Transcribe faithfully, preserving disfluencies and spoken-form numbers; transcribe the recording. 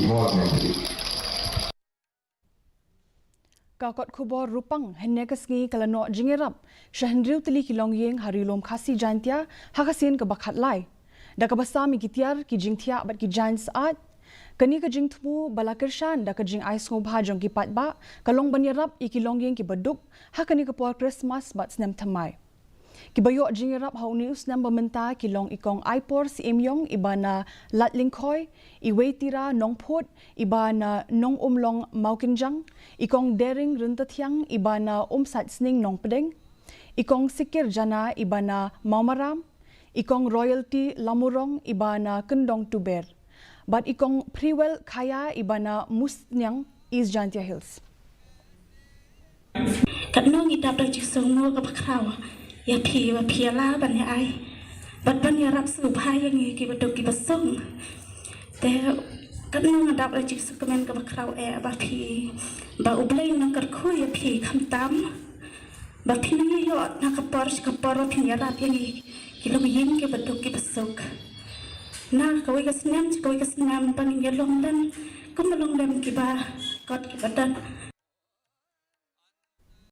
Ka kot khubor Rupang hynne ka sngi ka la noh jingïarap sha hynriew tylli ki longïing ha Ri Lum Khasi Jaintia ha ka sien kaba khatlai. Da kaba sam ïa ki tiar, ki jingthiah bad ki jaiñ syaid. Kane ka jingthmu ba la kyrshan da ka jingai sngewbha jong ki paidbah ka long ban ïarap ïa ki longïing kiba duk ha kane ka por Christmas bad snem thymmai. Kiba ïoh jingïarap ha une u snem ba mynta ki long i Kong Aipor Syiemiong iba na Lad Lyngkhoi, i Weitira Nongphut iba na Nongumlong Mawkynjang, i Kong Dering Ryntathiang iba na Umsaitsning Nongpdeng, i Kong Sikir Jana iba na Mawmaram, i Kong Royalty Lamurong iba na Kyndong Tuber, bad i Kong Priwell Khaya iba na Musniang, East Jaintia Hills. Katno ngi dap da jingsngew kaba khraw ïa phi ba phi ïa la ban ïa ai bad ban ïarap sngewbha ïa ngi kiba duk kiba suk. Te katno nga dap da jingsngewkmen kaba khraw eh ba phi, ba U Blei u nang kyrkhu ïa phi khamtam, ba phin ïoh na ka por sha ka por ba phin ïarap ïa ngi ki longïing kiba duk kiba suk. Na kawei ka snem sha kawei ka snem ba ngin ïa long lem kum ba long lem kiba kot kiba don.